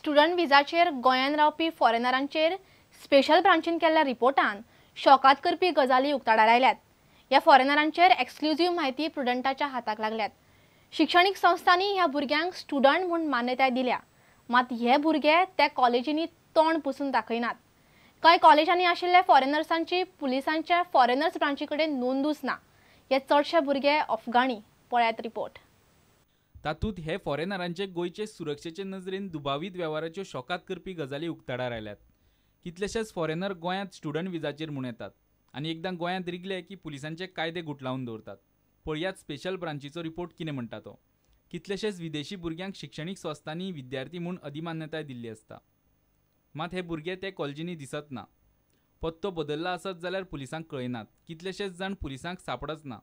Student विजाचेर गोंयांत रावपी फॉरेनरांचेर special ब्रांचीन केल्ल्या रिपोर्टान शॉकात करपी गजाली उक्ताडार आयल्यात. ह्या फॉरेनरांचेर एक्सक्लुझीव म्हायती प्रुडंटाच्या हाताक लागल्यात. शिक्षणीक संस्थांनी ह्या भुरग्यांक स्टुडंट म्हूण मान्यताय दिल्या, मात हे भुरगे त्या कॉलेजींनी तोंड पुसून दाखयनात. कांय कॉलेजांनी आशिल्ल्या फॉरेनर्सांची पुलिसांच्या फॉरेनर्स ब्रांची कडेन नोंदूच ना. हे चडशे भुरगे अफगाणी. पळयात रिपोर्ट. तातूंत हे फॉरेनरांचे गोंयचे सुरक्षेचे नजरेन दुबावीत वेव्हाराच्यो शॉकात करपी गजाली उक्ताडार आयल्यात. कितलेशेच फॉरेनर गोंयांत स्टुडंट विजाचेर म्हूण येतात आनी एकदां गोंयांत रिगले की पुलिसांचे कायदे गुटलावन दवरतात. पळयात स्पेशल ब्रांचीचो रिपोर्ट कितें म्हणटा तो. कितलेशेच विदेशी भुरग्यांक शिक्षणीक संस्थांनी विद्यार्थी म्हूण अधिमान्यताय दिल्ली आसता, मात हे भुरगे ते कॉलेजींनी दिसत ना. पत्तो बदल्ला आसत जाल्यार पुलिसांक कळयनात. कितलेशेच जाण पुलिसांक सांपडच ना.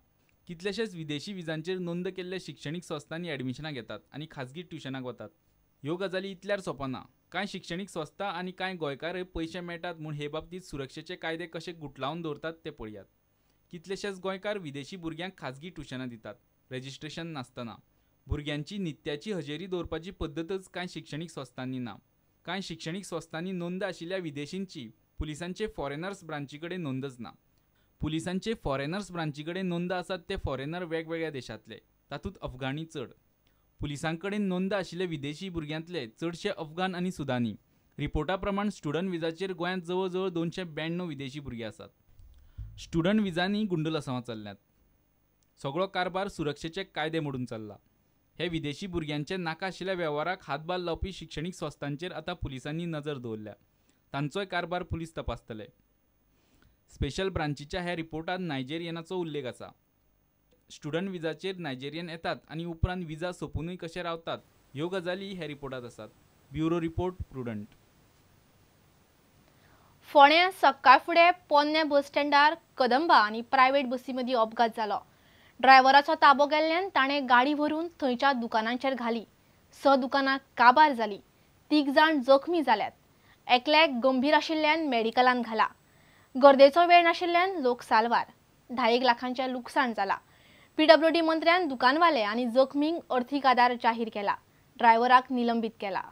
कितलेशेच विदेशी विजांचेर नोंद केल्ले शिक्षणीक संस्थांनी ॲडमिशनां घेतात आनी खाजगी ट्युशनाक वतात. ह्यो गजाली इतल्यार सोंपना. कांय शिक्षणीक संस्था आनी कांय गोंयकारय पयशे मेळटात म्हूण हे बाबतींत सुरक्षेचे कायदे कशे गुटलावन दवरतात ते पळयात. कितलेशेच गोंयकार विदेशी भुरग्यांक खाजगी ट्युशनां दितात, रजिस्ट्रेशन नासतना. भुरग्यांची नित्याची हजेरी दवरपाची पद्दतच कांय शिक्षणीक संस्थांनी ना. कांय शिक्षणीक संस्थांनी नोंद आशिल्ल्या विदेशींची पुलिसांचे फॉरेनर्स ब्रांची कडेन नोंदच ना. पुलिसांचे फॉरेनर्स ब्रांची कडेन नोंद आसात ते फॉरेनर वेगवेगळ्या देशांतले, तातूंत अफगाणी चड. पुलिसां कडेन नोंद आशिल्ले विदेशी भुरग्यांतले चडशे अफगाण आनी सुदानी. रिपोर्टा प्रमाण स्टुडंट विजाचेर गोंयांत जवळ जवळ 292 विदेशी भुरगे आसात. स्टुडंट विजांनी गुंडलसांवां चल्ल्यात. सगळो कारभार सुरक्षेचे कायदे मोडून चल्ला. हे विदेशी भुरग्यांचे नाका आशिल्ल्या वेव्हाराक हातभार लावपी शिक्षणीक संस्थांचेर आतां पुलिसांनी नजर दवरल्या. तांचोय कारभार पुलीस तपासतले. स्पेशल ब्रांचीच्या ह्या रिपोर्टांत नायजेरियनाचो उल्लेख आसा. स्टुडंट विजाचेर नायजेरियन येतात आनी उपरांत विजा सोंपुनूय कशे रावतात ह्यो गजाली ह्या रिपोर्टांत आसात. Bureau report, Prudent. फोंड्यां सकाळ फुडें पोन्न्या बस स्टँडार कदंबा आनी प्रायव्हेट बसी मदीं अपघात जालो. ड्रायव्हराचो ताबो गेल्ल्यान ताणें गाडी व्हरून थंयच्या दुकानांचेर घाली. 6 दुकानां काबार जाली. 3 जाण जखमी जाल्यात. एकल्याक गंभीर आशिल्ल्यान मेडिकलान घाला. गर्देचो वेळ नाशिल्ल्यान लोक साल्वार. 2.5 लाखांचें लुकसाण जाला. पीडब्ल्यूडी मंत्र्यान दुकानवाले आनी जखमींक अर्थीक आदार जाहीर केला. ड्रायव्हराक निलंबीत केला.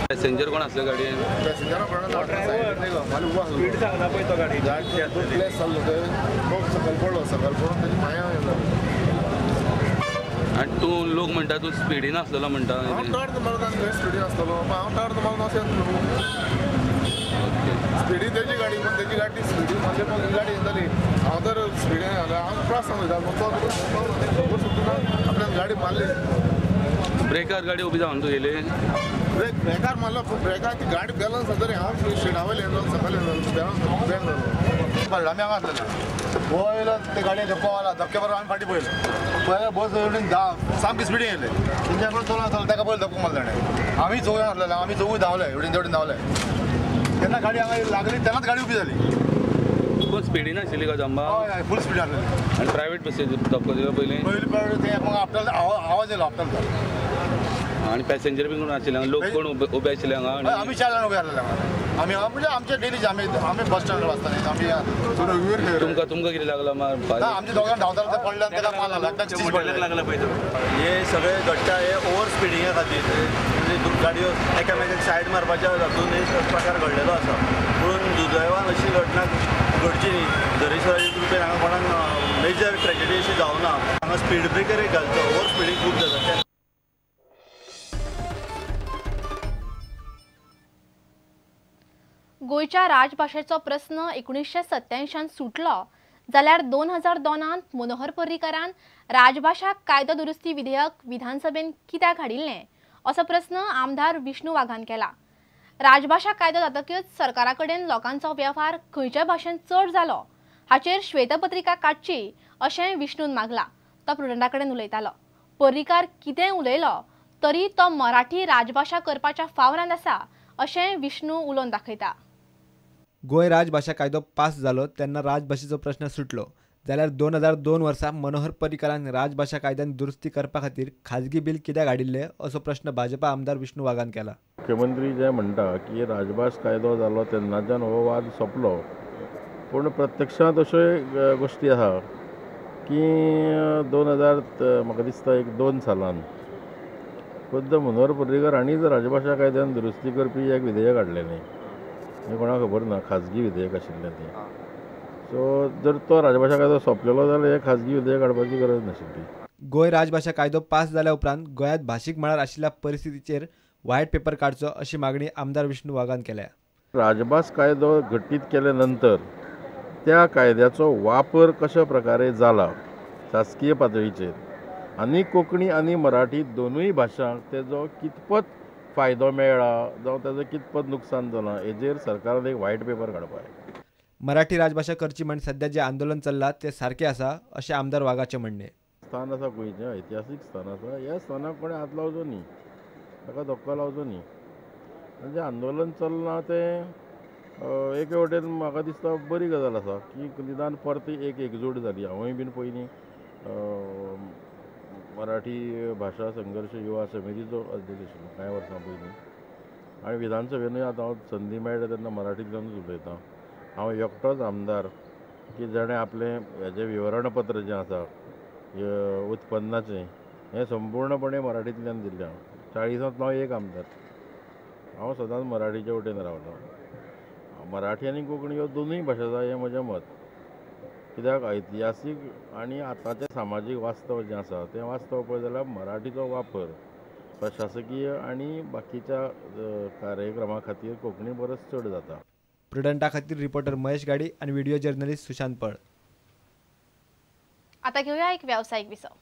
पॅसेंजर कोण आसले गाडयेन? आनी तूं लोक म्हणटा तूं स्पिडीन आसलेलो म्हणटा. स्पिडी तेजी गाडी पण तेजी गाडी स्पिडी म्हणजे गाडी जाली. हांव तर स्पिडीन हांव क्रॉस सांगता आपल्यान गाडी मारली. ब्रेकार गाडी उबी जावन तूं गेली? ब्रेक ब्रेकार मारलो पूण ब्रेकार ती गाडी बॅलन्स जाता. हांव स्टिडावयले सकयल बॅलन्स बॅन जालो. आमी हांगा आसलेले पयलो ते गाडयेक धपको मारला. धपके बरोबर आमी फाटीं पळयलें. पळयलें बस सामकी स्पिडीन येयले. तेंच्या कडेन चलोन आसलो ताका पयलो धपको मारलो ताणें. आमी चौगां आसलेले, आमी चौगूय धांवले एवढीन तेवढीन धांवले. तेन्ना गाडी हांगा लागली तेन्नाच गाडी उबी जाली. कोण स्पिडीन आशिल्ली कदंबा? हय, फूल स्पिडीन आसलेली. आनी प्रायवेट बसीक धपको दिलो पयलीं? पयलीं प्रायवेट ते मग आपल्याला आवाज येयलो आपल्याला. आनी पॅसेंजर बी कोण आशिल्ले? लोक कोण उबे आशिल्ले हांगा? आमी 4 जाण उबे आसलेले हांगा. आमी म्हणजे आमचे डेलीचे आमी आमी बस स्टँडार आसता न्ही आमी. तुमकां तुमकां कितें लागला? आमच्या दोगांक धांवताले ते पडले आनी ताका मार लागला. लागला पळय. हे सगळे घडटा हे ओवर स्पिडिंगा खातीर. म्हणजे गाडयो एकामेकाक सायड मारपाच्या हातून हे प्रकार घडलेलो आसा. पूण दुर्दैवान अशी घटना घडची न्ही. दरेश्वराचे कृपेन हांगा कोणाक मेजर ट्रेजेडी अशी जावना. हांगा स्पीड ब्रेकर एक घालचो. ओवर स्पिडींग खूब जाता. गोंयच्या राजभाशेचो प्रस्न 1987 सुटलो जाल्यार 2002 मनोहर पर्रीकारान राजभाशा कायदो दुरुस्ती विधेयक विधानसभेन कित्याक हाडिल्लें असो प्रस्न आमदार विष्णू वाघान केला. राजभाशा कायदो जातकीच सरकारा कडेन लोकांचो वेव्हार खंयच्या भाशेन चड जालो हाचेर श्वेतपत्रिका काडची अशें विष्णून मागला. तो प्रुडंटा कडेन उलयतालो. पर्रीकार कितें उलयलो तरी तो मराठी राजभाशा करपाच्या फावरान आसा अशें विष्णू उलोवन दाखयता. गोंय राजभाशा कायदो पास जालो तेन्ना राजभाशेचो प्रश्न सुटलो. जाल्यार 2002 वर्सा मनोहर पर्रीकरान राजभाशा कायद्यान दुरुस्ती करपा खातीर खाजगी बील कित्याक हाडिल्लें असो प्रश्न भाजपा आमदार विष्णू वाघान केला. मुख्यमंत्री जे म्हणटा की राजभास कायदो जालो तेन्नाच्यान हो वाद सोंपलो, पूण प्रत्यक्षांत अश्यो गोश्टी आसा की 2000 म्हाका दिसता 1-2 सालान खुद्द मनोहर पर्रीकर हांणीच राजभाशा कायद्यान दुरुस्ती करपी एक विधेयक हाडलेलें, हें कोणाक खबर ना, खाजगी विधेयक आशिल्लें तें. सो जर तो राजभाशा कायदो सोंपलेलो जाल्यार हे खाजगी विधेयक हाडपाची गरज नाशिल्ली. गोंय राजभाशा कायदो पास जाल्या उपरांत गोंयांत भाशीक मळार आशिल्ल्या परिस्थितीचेर व्हायट पेपर काडचो अशी मागणी आमदार विष्णू वाघान केल्या. राजभास कायदो घटीत केले नंतर त्या कायद्याचो वापर कशा प्रकारे जाला शासकीय पातळीचेर आनी कोंकणी आनी मराठी दोनूय भाशांक तेजो कितपत फायदो मेळ्ळा जावं तेजो कितपत नुकसान जालां हेजेर सरकारान एक व्हायट पेपर काडपाक जाय. मराठी राजभाशा करची म्हण सध्या जे आंदोलन चल्लां तें सारकें आसा अशें आमदार वाघाचें म्हणणें. स्थान आसा गोंयचें, ऐतिहासीक स्थान आसा, ह्या स्थानाक कोणें हात लावचो न्ही, ताका धक्को लावचो न्ही. आनी जें आंदोलन चल्लां तें एके वटेन म्हाका दिसता बरी गजाल आसा की निदान परती एक एकजूट जाली. हांवूय बीन पयलीं मराठी भाशा संघर्श युवा समितीचो अध्यक्ष आशिल्लो कांय वर्सां पयलीं, आनी विधानसभेनूय आतां हांव संदी मेळटा तेन्ना मराठींतल्यानूच उलयतां. हांव एकटोच आमदार की जाणें आपलें हेजें विवरणपत्र जें आसा उत्पन्नाचें हें संपूर्णपणे मराठींतल्यान दिल्लें. हांव 40तांतलो हांव एक आमदार, हांव सदांच मराठीचे वटेन रावलो. मराठी आनी कोंकणी ह्यो दोनूय भाशा जाय हें म्हजें मत, कित्याक ऐतिहासीक आनी आतांचें सामाजीक वास्तव जें आसा तें वास्तव पळयत जाल्यार मराठीचो वापर प्रशासकीय आनी बाकीच्या कार्यक्रमा खातीर कोंकणी परस चड जाता. प्रुडंटा खातीर रिपोर्टर महेश गाडी आणि व्हिडिओ जर्नलिस्ट सुशांत पळ. आता घेऊया एक व्यावसायिक विसव.